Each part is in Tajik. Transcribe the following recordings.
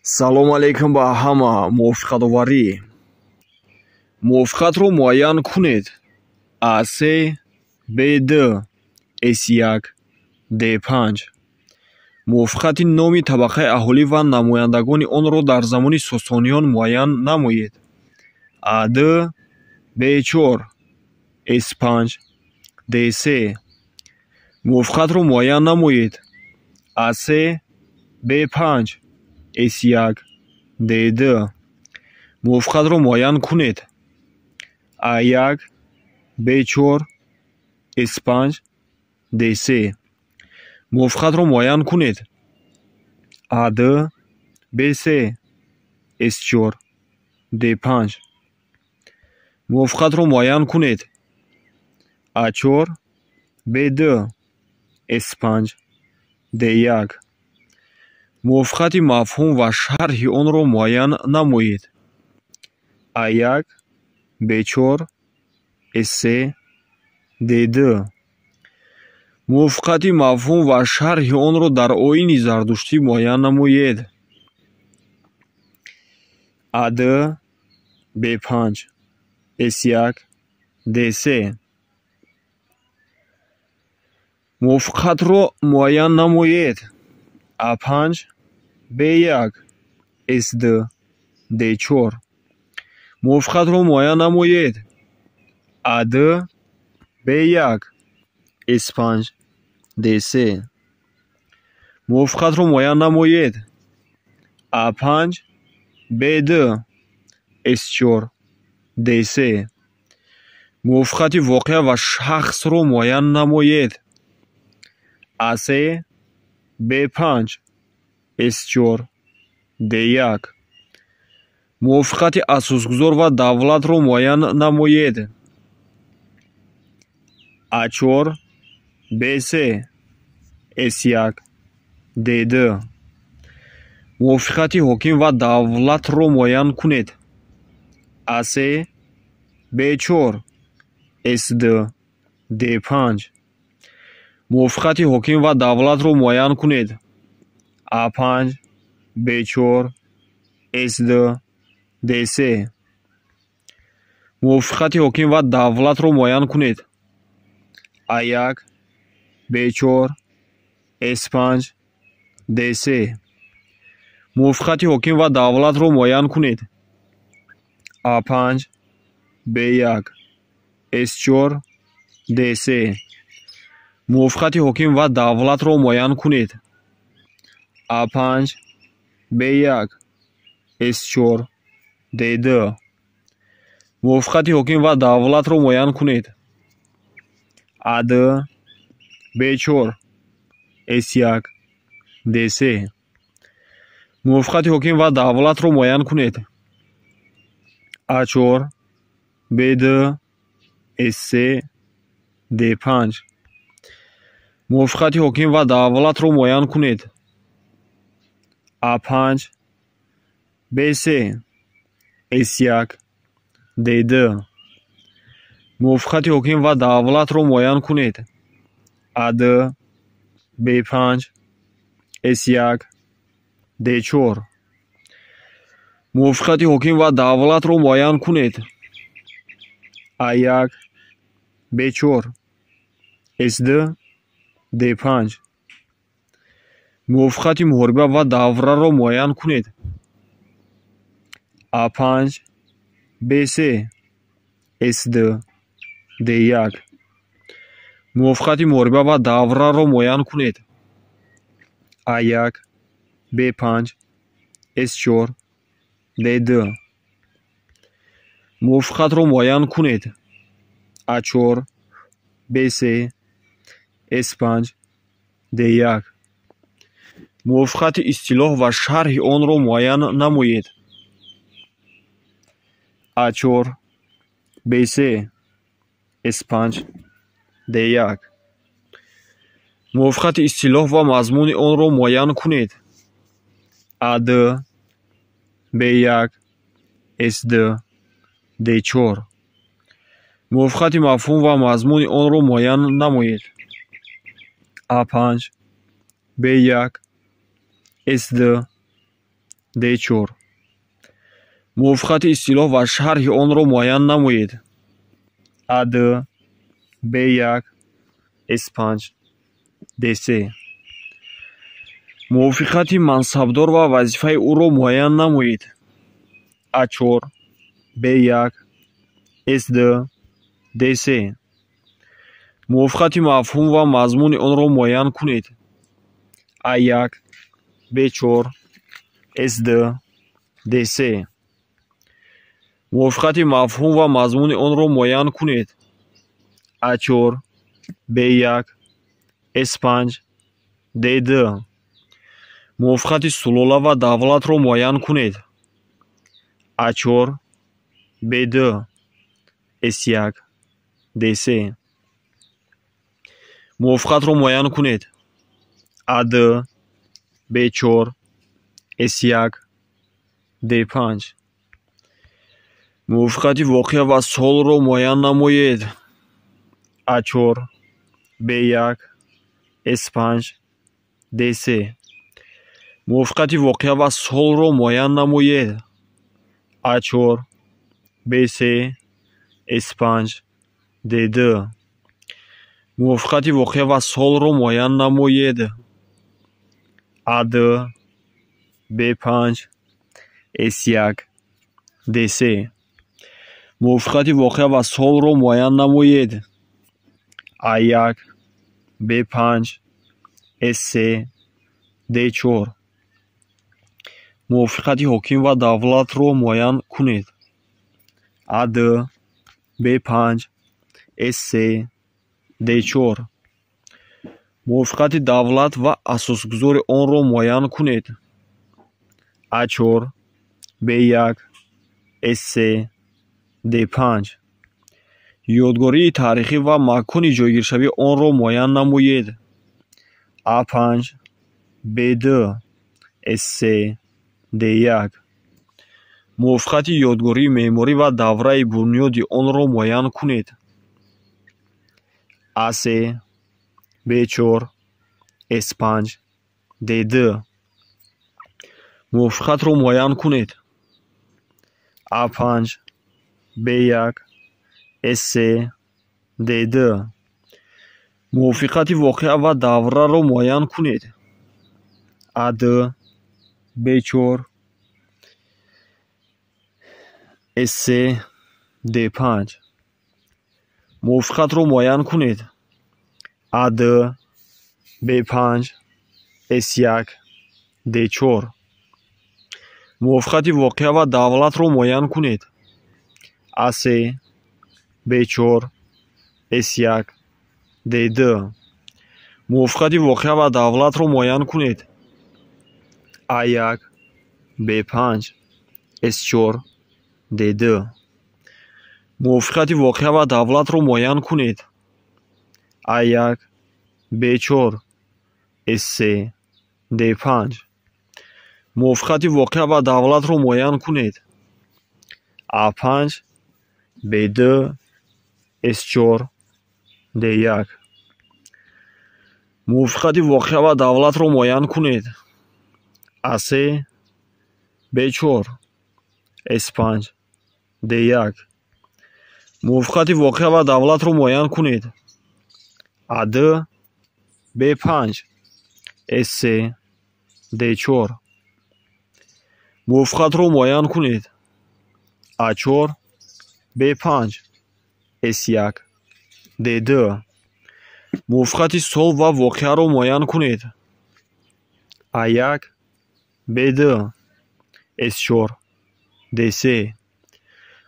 Салом алейкум ба ҳама. Мувофиқатоварӣ. Мувофиқатро муайян кунед. А3, Б2, С1, Д5. Мувофиқати номи табақаи аҳолӣ ва намояндагони онро дар замони Сосониён муайян намоед. А2, Б4, С5, Д3. Мувофиқатро муайян намоед. А3, Б5, С1, Д2. Мувофиқатро муайян кунед. А1, Б4, С5, Д3. Мувофиқатро муайян кунед. А2, Б3, С4, Д5. Мувофиқатро муайян кунед. А4, Б2, С5, Д1. Мувофиқати мафҳум ва шарҳи онро муайян намоед. А1, Б4, С3, Д2. Мувофиқати мафҳум ва шарҳи онро дар оини зардуштӣ муайян намоед. А2, Б5, С1, Д3. Мувофиқатро муайян намоед. А5, Б1, С2, Д4. Мувофиқатро муайян намоед. А2, Б1, С5, Д3. Мувофиқатро муайян намоед. А5, Б2, С4, Д3. Мувофиқати воқеа ва шахсро муайян намоед. А3, Б5, С4, Д1. Мувофиқати асосгузор ва давлатро муайян намоед. А4, Б3, С1, Д2. Мувофиқати ҳоким ва давлатро муайян кунед. А3, Б4, С2, Д5. Мувофиқати ҳоким ва давлатро муайян кунед. А5, Б4, С2, Д3. Мувофиқати ҳоким ва давлатро муайян кунед. А1, Б4, С5, Д3. Мувофиқати ҳоким ва давлатро муайян кунед. А5, Б1, С4, Д3. Мувофиқати ҳоким ва давлатро муайян кунед. А5, Б1, С4, Д2. Мувофиқати ҳоким ва давлатро муайян кунед. А2, Б4, С1, Д3. Мувофиқати ҳоким ва давлатро муайян кунед. А4, Б2, С3, Д5. Мувофиқати ҳоким ва давлатро муайян кунед. А5, Б3, С1, Д2. Мувофиқати ҳоким ва давлатро муайян кунед. А2, Б5, С1, Д4. Мувофиқати ҳоким ва давлатро муайян кунед. А1, Б4, С2, Д5. Мувофиқати муҳориба ва давраро муайян кунед. А5, Б3, С2, Д1. Мувофиқати муҳориба ва давраро муайян кунед. А1, Б5, С4, Д2. Мувофиқатро муайян кунед. А4, Б3, С5, Д1. Мувофиқати истилоҳ ва шарҳи онро муайян намоед. А4, Б3, С5, Д1. Мувофиқати истилоҳ ва мазмуни онро муайян кунед. А2, Б1, С2, Д4. Мувофиқати мафҳум ва мазмуни онро муайян намоед. А5, Б1, С2, D4. Мувофиқати истилоҳ ва шарҳи онро муайян намоед. А2, Б1, С5, Д3. Мувофиқати мансабдор ва вазифаи ӯро муайян намоед. А4, Б1, С2, Д3. Мувофиқати мафҳум ва мазмуни онро муайян кунед. А1, Б4, С2, Д3. Мувофиқати мафҳум ва мазмуни онро муайян кунед. А4, Б1, С5, Д2. Мувофиқати сулола ва давлатро муайян кунед. А4, Б2, С1, Д3. Мувофиқатро муайян кунед. А2, Б4, С1, Д5. Мувофиқати воқеа ва солро муайян намоед. А4, Б1, С5, Д3. Мувофиқати воқеа ва солро муайян намоед. А4, Б3, С5, Д2. Мувофиқати воқеа ва солро муайян намоед. А2, Б5, С1, Д3. Мувофиқати воқеа ва солро муайян намоед. А1, Б5, С3, Д4. Мувофиқати ҳоким ва давлатро муайян кунед. А2, Б5, С3, Д4. Мувофиқати давлат ва асосгузори онро муайян кунед. А4, Б1, С3, Д5. Ёдгории таърихӣ ва макони ҷойгиршавии онро муайян намоед. А5, Б2, С3, Д1. Мувофиқати ёдгории меъморӣ ва давраи бунёди онро муайян кунед. А3, Б4, С5, Д2. Мувофиқатро муайян кунед. А5, Б1, С3, Д2. Мувофиқати воқеа ва давраро муайян кунед. А2, Б4, С3, Д5. Мувофиқатро муайян кунед. А2, Б5, С1, Д4. Мувофиқати воқеа ва давлатро муайян кунед. А3, Б4, С1, Д2. Мувофиқати воқеа ва давлатро муайян кунед. А1, Б5, С4, Д2. Мувофиқати воқеа ва давлатро муайян кунед. А1, Б4, С3, Д5. Мувофиқати воқеа ва давлатро муайян кунед. А5, Б2, С4, Д1. Мувофиқати воқеа ва давлатро муайян кунед. А3, Б4, С5, Д1. Мувофиқати воқеа ва давлатро муайян кунед. А2, Б5, С3, Д4. Мувофиқатро муайян кунед. А4, Б5, С1, Д2. Мувофиқати сол ва воқеаро муайян кунед. А1, Б2, С4, Д3.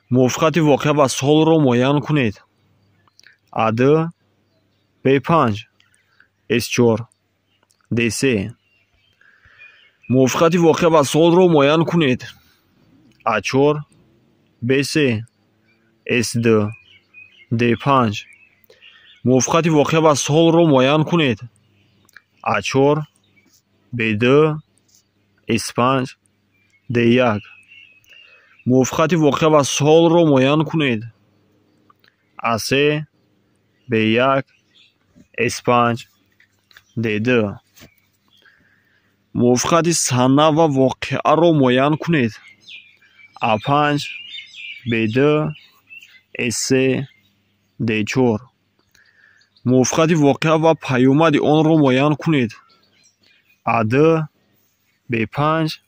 Мувофиқати воқеа ва солро муайян кунед. А2, Б5, С4, Д3. Мувофиқати воқеа ва солро муайян кунед. А4, Б3, С2, Д5. Мувофиқати воқеа ва солро муайян кунед. А4, Б2, С5, Д1. Мувофиқати воқеа ва солро муайян кунед. А3, Б1, С5, Д2. Мувофиқати сана ва воқеаро муайян кунед. А5, Б2, С3, Д4. Мувофиқати воқеа ва паёмади онро муайян кунед. А2, Б5,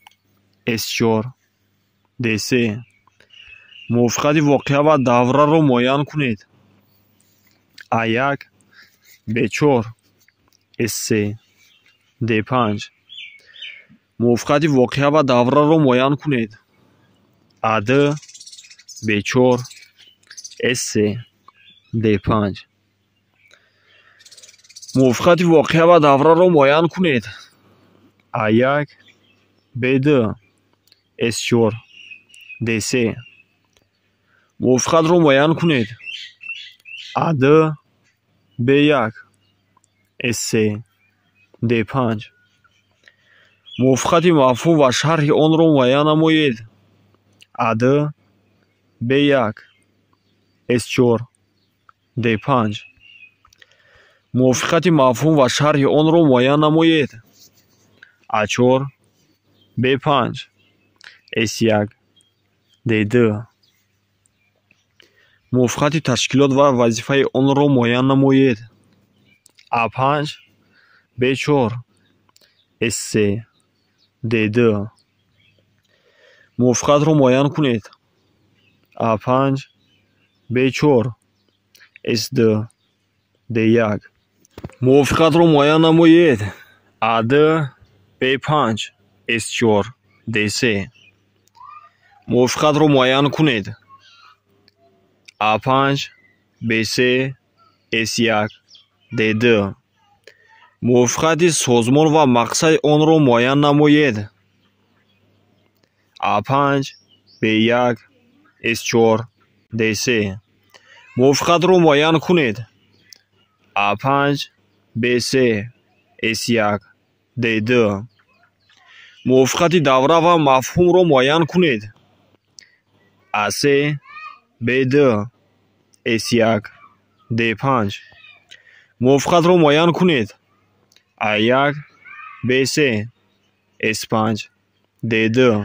С4, Д3. Мувофиқати воқеа ва давраро муайян кунед. А1, Б4, С3, Д5. Мувофиқати воқеа ва давраро муайян кунед. А2, Б4, С3, Д5. Мувофиқати воқеа ва давраро муайян кунед. А1, Б2, С4, Д3. Мувофиқатро муайян кунед. А2, Б1, С3, Д5. Мувофиқати мафҳум ва шарҳи онро муайян намоед. А2, Б1, С4, Д5. Мувофиқати мафҳум ва шарҳи онро муайян намоед. А4, Б5, С1, Д2. Мувофиқати ташкилот ва вазифаи онро муайян намоед. А5, Б4, С3, Д2. Мувофиқатро муайян кунед. А5, Б4, С2, Д1. Мувофиқатро муайян намоед. А2, Б5, С4, Д3. Мувофиқатро муайян кунед. А5, Б3, С1, Д2. Мувофиқати созмон ва мақсади онро муайян намоед. А5, Б1, С4, Д3. Мувофиқатро муайян кунед. А5, Б3, С1, Д2. Мувофиқати давра ва мафҳумро муайян кунед. А3, Б2, С1, Д5. Мувофиқатро муайян кунед. А1, Б3, С5, Д2.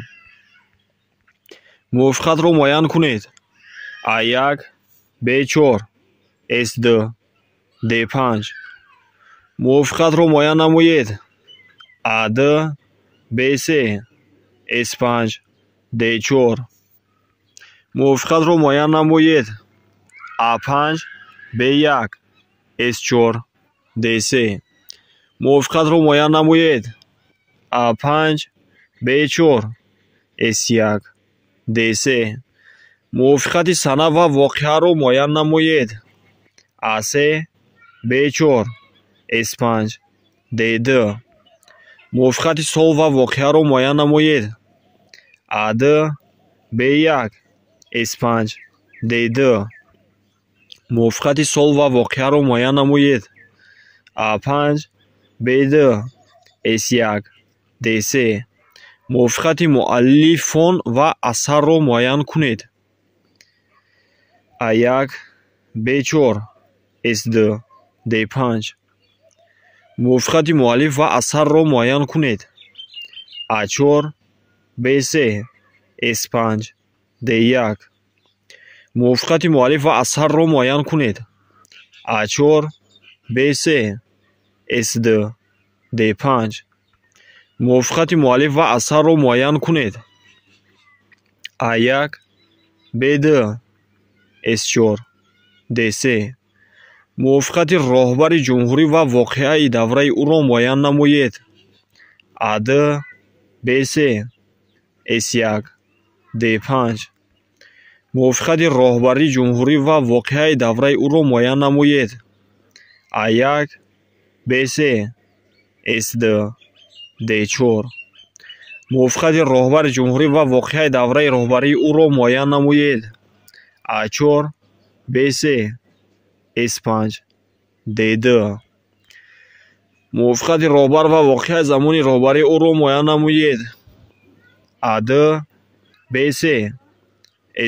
Мувофиқатро муайян кунед. А1, Б4, С2, Д5. Мувофиқатро муайян намоед. А2, Б3, С5, Д4. Мувофиқатро муайян намоед. А5, Б1, С4, Д3. Мувофиқатро муайян намоед. А5, Б4, С1, Д3. Мувофиқати сана ва воқеаро муайян намоед. А3, Б4, С5, Д2. Мувофиқати сол ва воқеаро муайян намоед. А2, Б1, С5, Д2. Мувофиқати сол ва воқеаро муайян намоед. А5, Б2, С1, Д3. Мувофиқати муаллифон ва асарро муайян кунед. А1, Б4, С2, Д5. Мувофиқати муаллиф ва асарро муайян кунед. А4, Б3, С5, Д1. Мувофиқати муаллиф ва асарро муайян кунед. А4, Б3, С2, Д5. Мувофиқати муаллиф ва асарро муайян кунед. А1, Б2, С4, Д3. Мувофиқати роҳбари ҷумҳурӣ ва воқеаи давраи ӯро муайян намоед. А2, Б3, С1, Д5. Мувофиқати роҳбарии ҷумҳурӣ ва воқеаи давраи ӯро муайян намоед. А1, Б3, С2, Д4. Мувофиқати роҳбари ҷумҳурӣ ва воқеаи давраи роҳбарии ӯро муайян намоед. А4, Б3, С5, Д2. Мувофиқати роҳбар ва воқеаи замони роҳбарии ӯро муайян намоед. А2, Б3,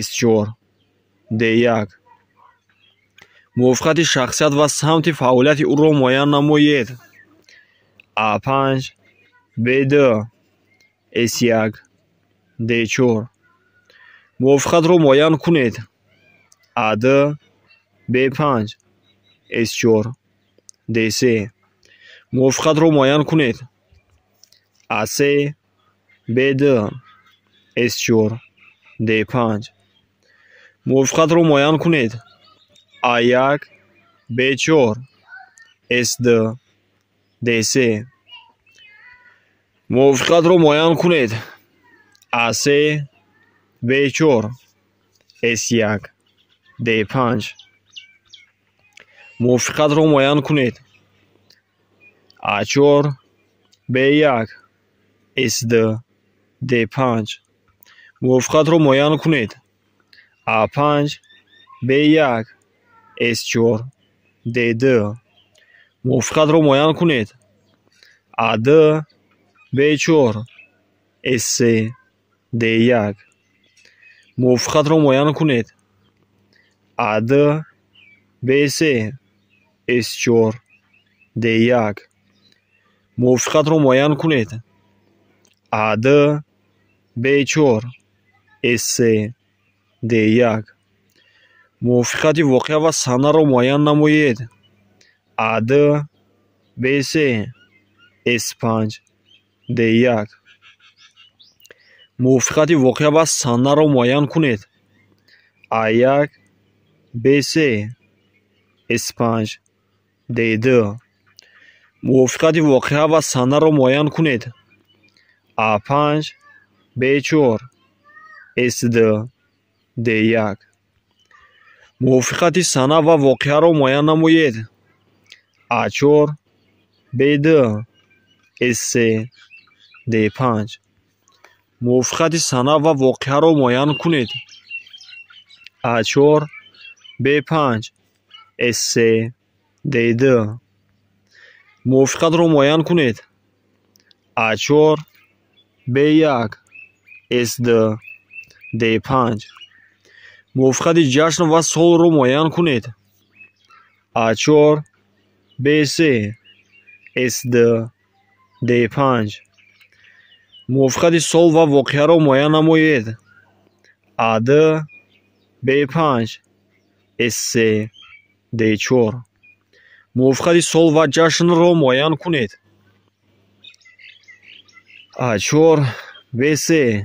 С4, Д1. Мувофиқати шахсият ва самти фаъолияти ӯро муайян намоед. А5, Б2, С1, Д4. Мувофиқатро муайян кунед. А2, Б5, С4, Д3. Мувофиқатро муайян кунед. А3, Б2, С4, Д5. Мувофиқатро муайян кунед. А1, Б4, С2, Д3. Мувофиқатро муайян кунед. А3, Б4, С1, Д5. Мувофиқатро муайян кунед. А4, Б1, С2, Д5. Мувофиқатро муайян кунед. А5, Б1, С4, Д2. Мувофиқатро муайян кунед. А2, Б4, С3, Д1. Мувофиқатро муайян кунед. А2, Б3, С4, Д1. Мувофиқатро муайян кунед. А2, Б4, С3, Д1. Мувофиқати воқеа ва санаро муайян намоед. А2, Б3, С5, Д1. Мувофиқати воқеа ва санаро муайян кунед. А1, Б3, С5, Д2. Мувофиқати воқеа ва санаро муайян кунед. А5, Б4, С2, Д1. Мувофиқати сана ва воқеаро муайян намоед. А4, Б2, С3, Д5. Мувофиқати сана ва воқеаро муайян кунед. А4, Б5, С3, Д2. Мувофиқатро муайян кунед. А4, Б1, С2, Д5. Мувофиқати ҷашн ва солро муайян кунед. А4, Б3, С2, Д5. Мувофиқати сол ва воқеаро муайян намоед. А2, Б5, С3, Д4. Мувофиқати сол ва ҷашнро муайян кунед. А4, Б3,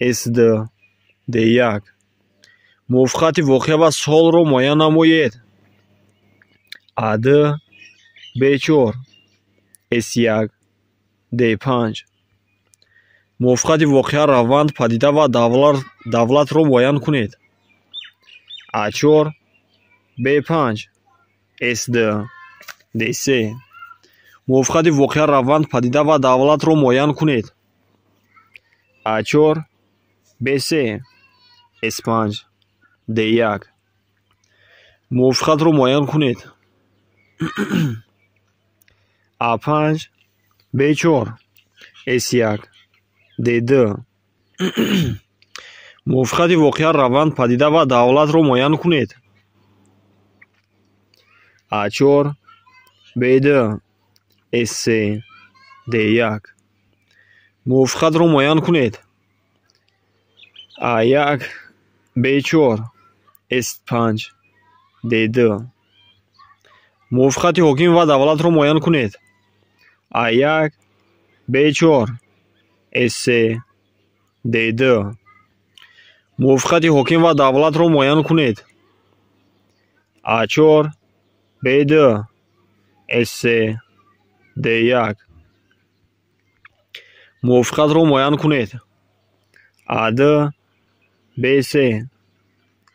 С2, Д1. Мувофиқати воқеа ва солро муайян намоед. А2, Б4, С1, Д5. Мувофиқати воқеа, раванд, падида ва давлатро муайян кунед. А4, Б5, С2, Д3. Мувофиқати воқеа, раванд, падида ва давлатро муайян кунед. А4, Б3, С5, Д1. Мувофиқатро муайян кунед. А5, Б4, С1, Д2. Мувофиқати воқеа, раванд, падида ва давлатро муайян кунед. А4, Б2, С3, Д1. Мувофиқатро муайян кунед. А1, Б4, С5, Д2. Мувофиқати ҳоким ва давлатро муайян кунед. А1, Б4, С3, Д2. Мувофиқати ҳоким ва давлатро муайян кунед. А4, Б2, С3, Д1. Мувофиқатро муайян кунед. А2, Б3,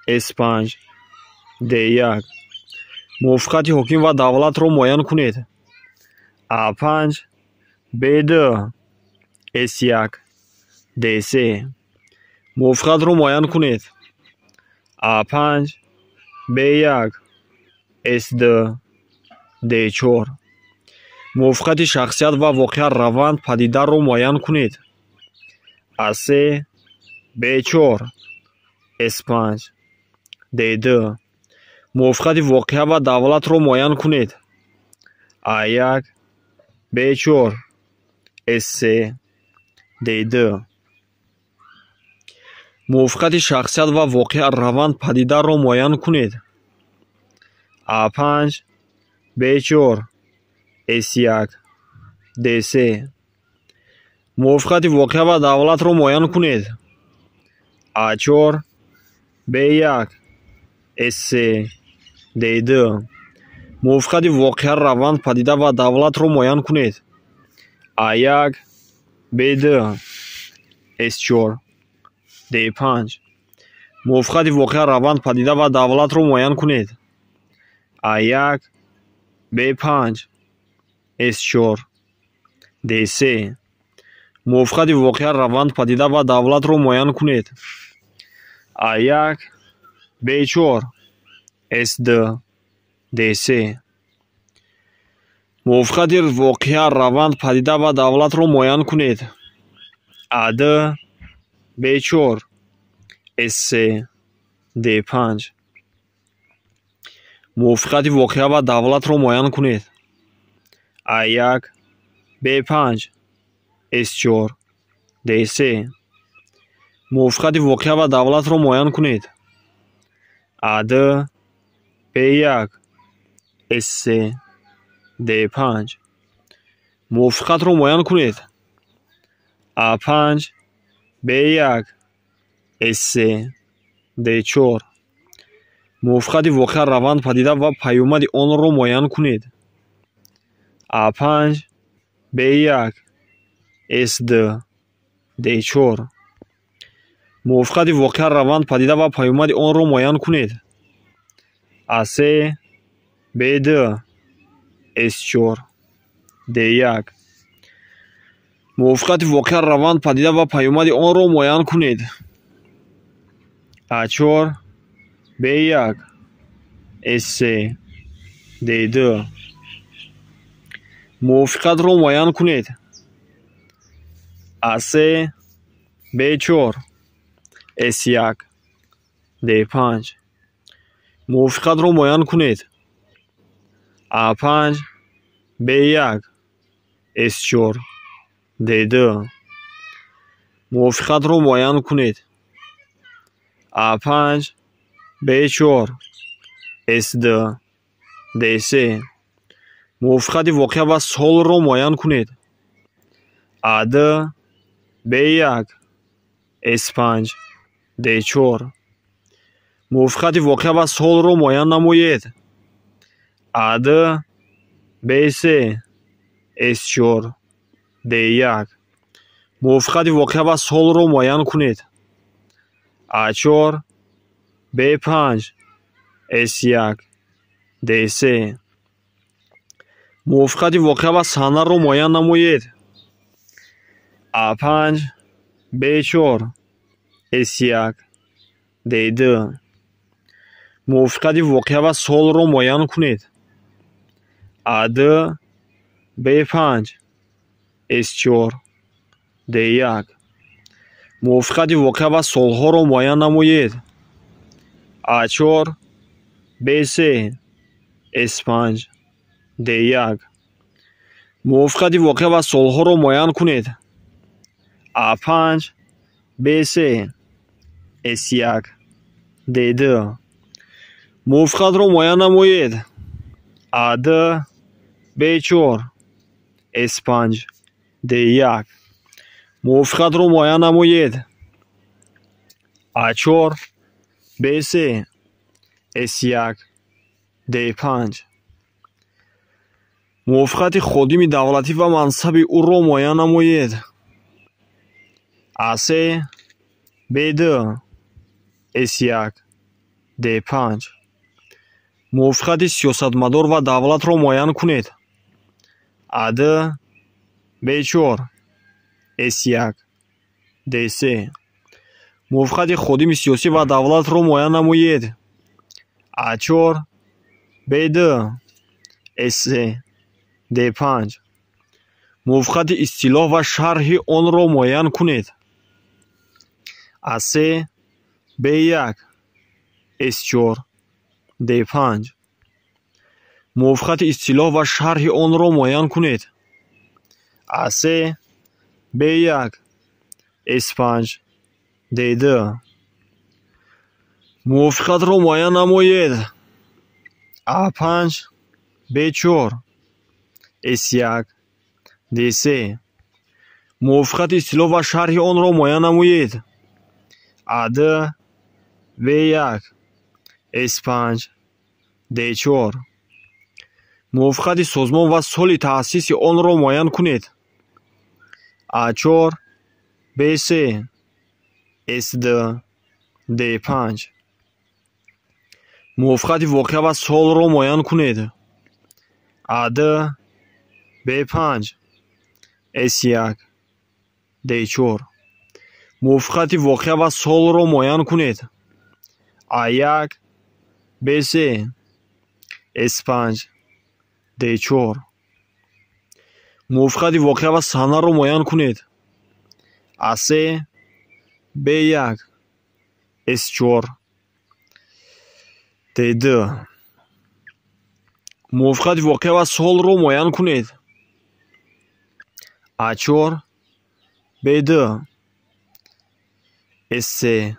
С5, Д1. Мувофиқати ҳоким ва давлатро муайян кунед. А5, Б2, С1, Д3. Мувофиқатро муайян кунед. А5, Б1, С2, Д4. Мувофиқати шахсият ва воқеа, раванд, падидаро муайян кунед. А3, Б4, С5, Д2. Мувофиқати воқеа ва давлатро муайян кунед. А1, Б4, S3, D2. Мувофиқати шахсият ва воқеа, раванд, падидаро муайян кунед. А5, Б4, С1, Д3. Мувофиқати воқеа ва давлатро муайян кунед. А4, Б1, С3, Д2. Мувофиқати воқеа, раванд, падида ва давлатро муайян кунед. А1, Б2, С4, Д5. Мувофиқати воқеа, раванд, падида ва давлатро муайян кунед. А1, Б5, С4, Д3. Мувофиқати воқеа, раванд, падида ва давлатро муайян кунед. А1, Б4, С2, Д3. Мувофиқати воқеа, раванд, падида ва давлатро муайян кунед. А2, Б4, С3, Д5. Мувофиқати воқеа ва давлатро муайян кунед. А1, Б5, С4, Д3. Мувофиқати воқеа ва давлатро муайян кунед. А2, Б1, С3, Д5. Мувофиқатро муайян кунед. А5, Б1, С3, Д4. Мувофиқати воқеа, раванд, падида ва паёмади онро муайян кунед. А5, Б1, С2, Д4. Мувофиқати воқеа, раванд, падида ва паёмади онро муайян кунед. А3, Б2, С4, Д1. Мувофиқати воқеа, раванд, падида ва паёмади онро муайян кунед. А4, Б1, С3, Д2. Мувофиқатро муайян кунед. А3, Б4, С1, Д5. Мувофиқатро муайян кунед. А5, Б1, С4, Д2. Мувофиқатро муайян кунед. А5, Б4, С2, Д3. Мувофиқати воқеа ва солро муайян кунед. А2, Б1, С5, Д4. Мувофиқати воқеа ва солро муайян намоед. А2, Б3, С4, Д1. Мувофиқати воқеа ва солро муайян кунед. А4, Б5, С1, Д3. Мувофиқати воқеа ва саҳнаро муайян намоед. А5, Б4, С1, Д2. Мувофиқати воқеа ва солро муайян кунед. А2, Б5, С4, Д1. Мувофиқати воқеа ва солҳоро муайян намоед. А4, Б3, С5, Д1. Мувофиқати воқеа ва солҳоро муайян кунед. А5, Б3, С1, Д2. Мувофиқатро муайян намоед. А2, Б4, С5, Д1. Мувофиқатро муайян намоед. А4, Б3, С1, Д5. Мувофиқати ходими давлатӣ ва мансаби ӯро муайян намоед. А3, Б2, С1, Д5. Мувофиқати сиёсатмадор ва давлатро муайян кунед. А2, Б4, С1, Д3. Мувофиқати ходими сиёсӣ ва давлатро муайян намоед. А4, Б2, С3, Д5. Мувофиқати истилоҳ ва шарҳи онро муайян кунед. А3, Б1, С4, Д5. Мувофиқати истилоҳ ва шарҳи онро муайян кунед. А3, Б1, С5, Д2. Мувофиқатро муайян намоед. А5, Б4, С1, Д3. Мувофиқати истилоҳ ва шарҳи онро муайян намоед. А2, В1, С5, Д4. Мувофиқати созмон ва соли таъсиси онро муайян кунед. А4, Б3, С2, Д5. Мувофиқати воқеа ва солро муайян кунед. А2, Б5, С1, Д4. Мувофиқати воқеа ва солро муайян кунед. А1, Б3, С5, Д4. Мувофиқати воқеа ва санаро муайян кунед. А3, Б1, С4, Д2. Мувофиқати воқеа ва солро муайян кунед. А4, Б2, С3,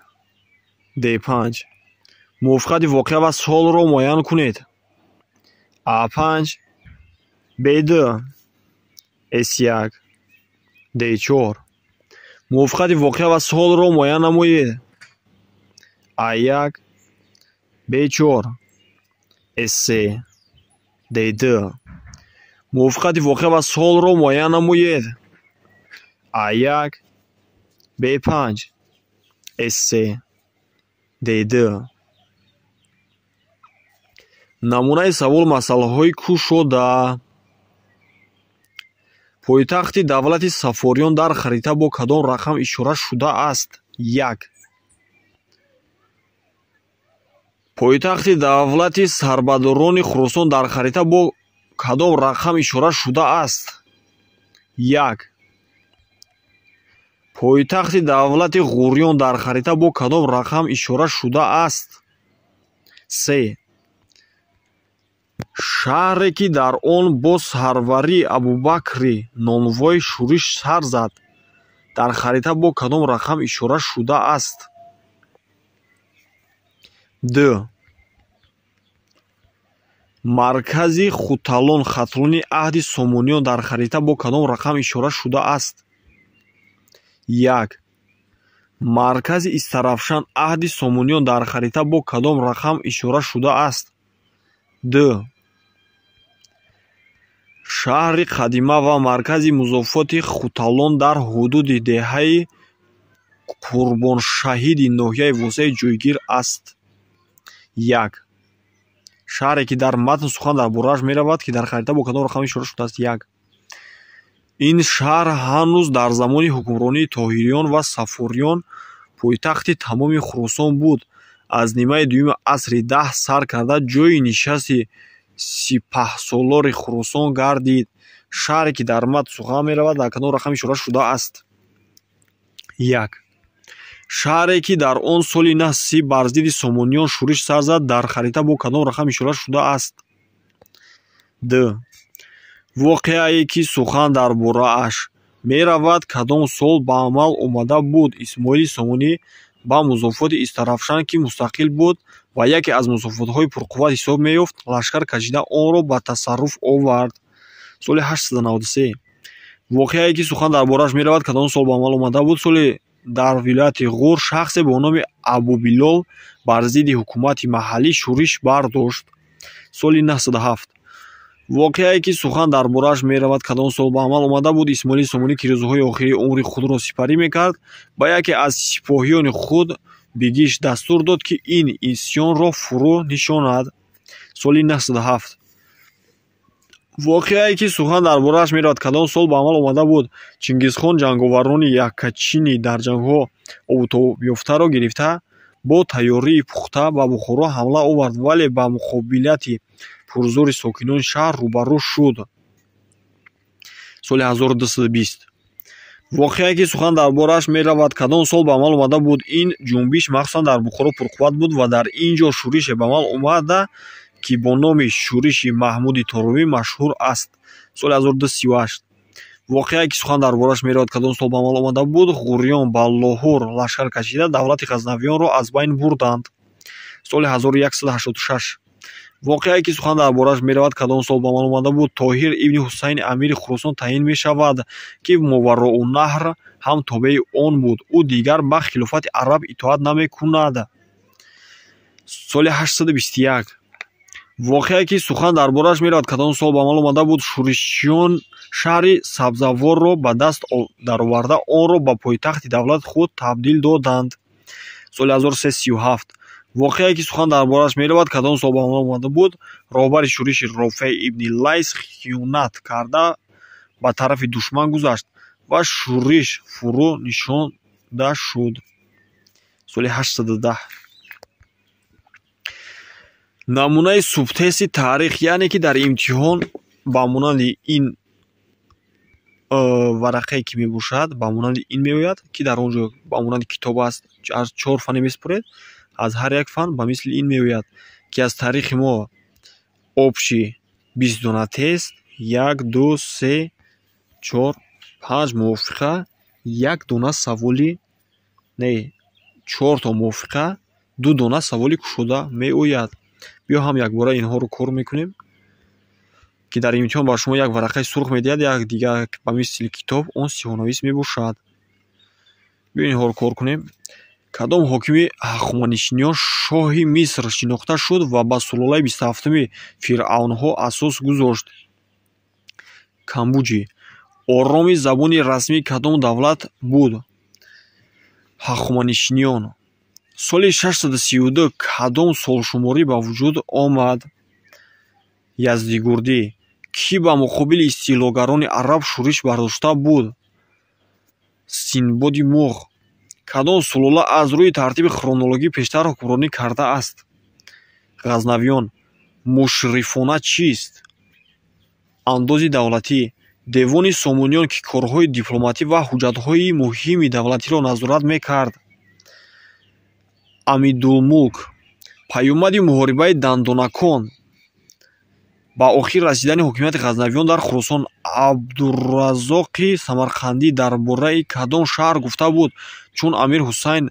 Д5. Мувофиқати воқеа ва солро муайян кунед. А5, Б2, С1, Д4. Мувофиқати воқеа ва солро муайян намоед. А1, Б4, С3, Д2. Мувофиқати воқеа ва солро муайян намоед. А1, Б5, С3, Д2. Намунаи савол масъалаҳои кушода. Пойтахти давлати Саффориён дар харита бо кадом рақам ишора шудааст? 1. Пойтахти давлати Сарбадорони Хуросон дар харита бо кадом рақам ишора шудааст? 1. Пойтахти давлати Ғуриён дар харита бо кадом рақам ишора шудааст? 3. Шаҳре, ки дар он бо сарварии Абубакри Нонвой шӯриш сар зад, дар харита бо кадом рақам ишора шудааст? 2. Маркази Хуталон Хатлони аҳди Сомониён дар харита бо кадом рақам ишора шудааст? 1. Маркази Истаравшан аҳди Сомониён дар харита бо кадом рақам ишора шудааст? 2. Шаҳри қадима ва маркази музофоти Хуталон дар ҳудуди деҳаи Қурбоншаҳиди ноҳияи Восеъ ҷойгир аст. 1. Шаҳре, ки дар матн сухан дар борааш меравад, ки дар харита бо кадом рақам ишора шудааст? 1. Ин шаҳр ҳанӯз дар замони ҳукмронии Тоҳириён ва Саффориён пойтахти тамоми Хуросон буд. Аз нимаи дуюми асри 10 сар карда ҷойи нишасти сипаҳсолори Хуросон гардид. Шаҳре, ки дар матн сухан меравад, дар кадом рақам ишора шудааст? 1. Шаҳре, ки дар он соли 930 бар зидди Сомониён шӯриш сар зад, дар харита бо кадом рақам ишора шудааст? 2. Воқеае, ки сухан дар борааш меравад, кадом сол ба амал омада буд? Исмоили Сомонӣ ба музофоти Истаравшан, ки мустақил буд ва яке аз музофотҳои пурқувват ҳисоб меёфт, лашкар кашида онро ба тасарруф овард. Соли 893. Воқеае, ки сухан дар борааш меравад, кадом сол ба амал омада буд? Соли дар вилояти Ғур шахсе бо номи Абубилол бар зидди ҳукумати маҳаллӣ шӯриш бардошт. Соли 907. Воқеае, ки сухан дар борааш меравад, кадом сол ба амал омада буд? Исмоили Сомонӣ, ки рӯзҳои охирии умри худро сипарӣ мекард, ба яке аз сипоҳиёни худ Бигиш дастур дод, ки ин исьёнро фурӯ нишонад. Соли 907. Воқеае, ки сухан дар борааш меравад, кадом сол ба амал омада буд? Чингизхон ҷанговарони яккачини дар ҷангҳо обутобёфтаро гирифта, бо тайёрии пухта ба Бухоро ҳамла овард, вале ба муқобилияти пурзӯри сокинони шаҳр рӯбарӯ шуд. Соли 1220. Воқеае, ки сухан дар борааш меравад, кадом сол ба амал омада буд? Ин ҷунбиш махсусан дар Бухоро пурқувват буд ва дар ин ҷо шӯрише ба амал омада, ки бо номи шӯриши Маҳмуди Торомӣ машҳур аст. Соли 1238. Воқеае, ки сухан дар борааш меравад, кадом сол ба амал омада буд? Ғуриён ба Лоҳур лашкар кашида, давлати Ғазнавиёнро аз байн бурданд. Соли 1186. Воқеае, ки сухан дар борааш меравад, кадом сол ба амал омада буд? Тоҳир ибни Ҳусайни амири Хуросон таъин мешавад, ки Мовароуннаҳр ҳам тобеи он буд. Ӯ дигар ба хилофати араб итоат намекунад. Соли 821. Воқеае, ки сухан дар борааш меравад, кадом сол ба амал омада буд? Шӯришиён шаҳри Сабзаворро ба даст дароварда, онро ба пойтахти давлати худ табдил доданд. Соли 1337. Воқеае, ки сухан дар борааш меравад, кадом сол ба амал омада буд? Роҳбари шӯриши Рофеъ ибни Лайс хиёнат карда, ба тарафи душман гузашт ва шӯриш фурӯ нишонда шуд. Соли 810. Намунаи субтести таърих, яъне ки дар имтиҳон ба монанди ин варақае, ки мебошад, ба монанди ин меояд, ки дар он ҷо ба монанди китоб аст, аз чор фане месупоред, аз ҳар як фан ба мисли ин меояд, ки аз таърихи мо общий 20 дона тест, як, ду, се, чор, панҷ мувофиқа, як дона саволи, не, чорто мувофиқа, ду дона саволи кушода меояд. Биё, ҳам якбора инҳоро кор мекунем, ки дар имтиҳон ба шумо як варақаи сурх медиҳад, як дигар ба мисли китоб, он сиёҳнавис мебошад. Биё, инҳоро кор кунем. Кадом ҳокими ҳахоманишиён шоҳи Миср шинохта шуд ва ба сулолаи 27-уми фиръавнҳо асос гузошт? Камбуҷӣ. Ороми забони расмии кадом давлат буд? Ҳахоманишиён. Соли 632 кадом солшуморӣ ба вуҷуд омад? Яздигурдӣ. Кӣ ба муқобили истилогарони араб шӯриш бардошта буд? Синбоди Муғ. Кадом сулола аз рӯи тартиби хронологӣ пештар ҳукмронӣ кардааст? Ғазнавиён. Мушрифона чист? Андози давлатӣ. Девони Сомониён, ки корҳои дипломатӣ ва ҳуҷҷатҳои муҳими давлатиро назорат мекард. Амидулмулк. Паёмади муҳорибаи дандонакон ба охир расидани ҳокимияти Ғазнавиён дар Хуросон. Абдураззоқи Самарқандӣ дар бораи кадом шаҳр гуфта буд, чун Амир Ҳусайн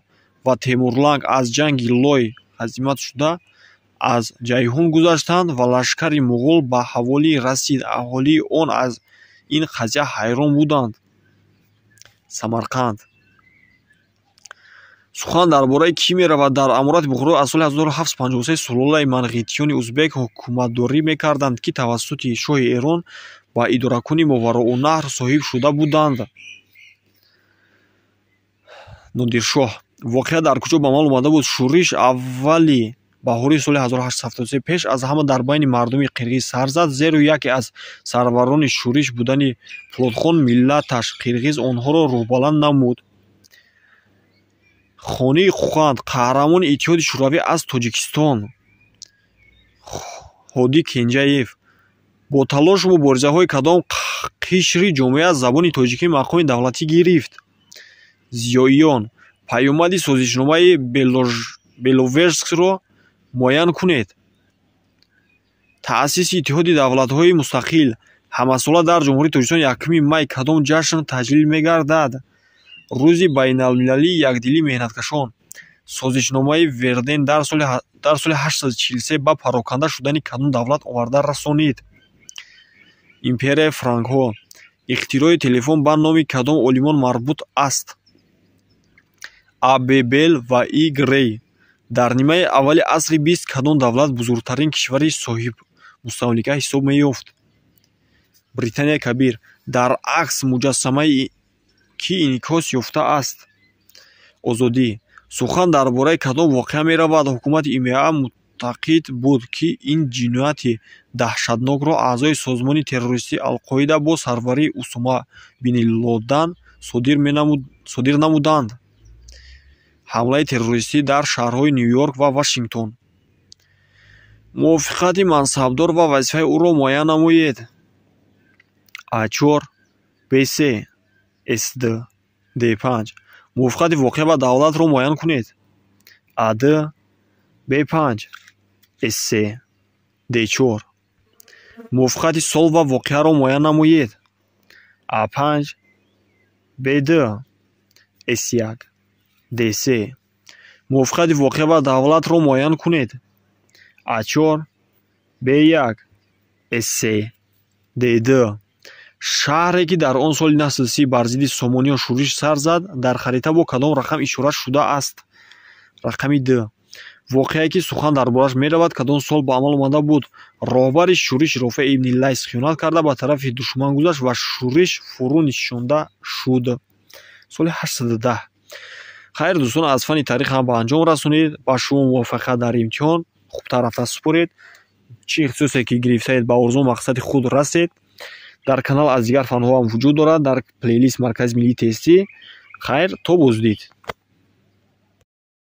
ва Темурланг аз ҷанги Лой ҳазимат шуда, аз Ҷайҳун гузаштанд ва лашкари муғул ба ҳаволӣ расид, аҳолии он аз ин қазия ҳайрон буданд? Самарқанд. Сухан дар бораи кӣ меравад? Дар Аморати Бухоро аз соли 1753 сулолаи манғитиёни узбек ҳукуматдорӣ мекарданд, ки тавассути шоҳи Эрон ба идоракунии Мовароуннаҳр соҳиб шуда буданд. Нодиршоҳ. Воқеа дар куҷо ба амал омада буд? Шӯриш аввали баҳории соли 1873 пеш аз ҳама дар байни мардуми қирғиз сар зад, зеро яке аз сарварони шӯриш будани Пулодхон, миллаташ қирғиз, онҳоро рӯҳбаланд намуд. Хонии Қӯқанд, қаҳрамони Иттиҳоди Шӯравӣ аз Тоҷикистон. Ҳодӣ Кенҷаев. Бо талошу муборизаҳои кадом қишри ҷомеа забони тоҷикӣ мақоми давлатӣ гирифт? Зиёиён. Паёмади созишномаи Беловежскро муайян кунед. Таъсиси Иттиҳоди давлатҳои мустақил. Ҳамасола дар Ҷумҳурии Тоҷикистон 1 май кадом ҷашн таҷлил мегардад? Рӯзи байналмилалии якдилии меҳнаткашон. Созишномаи Верден дар соли 843 ба пароканда шудани кадом давлат оварда расонид? Империяи франкҳо. Ихтирои телефон ба номи кадом олимон марбут аст? А. Б. Бел ва И. Грей. Дар нимаи аввали асри бист кадом давлат бузургтарин кишвари соҳибмустамлика ҳисоб меёфт? Британияи Кабир. Дар акс муҷассамаи кӣ инъикос ёфтааст? Озодӣ. Сухан дар бораи кадом воқеа меравад? Ҳукумати ИМА муътақид буд, ки ин ҷинояти даҳшатнокро аъзои созмони террористии Алқоида бо сарварии Усома бин Лодан содир намуданд. Ҳамлаи террористӣ дар шаҳрҳои Ню-Йорк ва Вашингтон. Мувофиқати мансабдор ва вазифаи ӯро муайян намоед. А4, Б3, С2, Д5. Мувофиқати воқеа ва давлатро муайян кунед. А2, Б5, С3, Д4. Мувофиқати сол ва воқеаро муайян намоед. А5, Б2, С1, Д3. Мувофиқати воқеа ва давлатро муайян кунед. А4, Б1, С3, Д2. Шаҳре, ки дар он соли 930 бар зидди Сомониён шӯриш сар зад, дар харита бо кадом рақам ишора шудааст? Рақами д. Воқеае, ки сухан дар борааш меравад, кадом сол ба амал омада буд? Роҳбари шӯриш, Рофеъ ибни Лайс, хиёнат карда, ба тарафи душман гузашт ва шӯриш фурӯ нишонда шуд соли 810. Хайр, дӯстон, аз фанни таърих ҳам ба анҷом расонид. Ба шумо муваффақият дар имтиҳон, хубтар рафта супоред. Чӣ ихтисосе ки гирифтаед, ба орзу мақсади худ расед. Дар канал аз дигар фанҳо ҳам вуҷуд дорад, дар плейлист Маркази миллии тестӣ. Хайр, то боздид.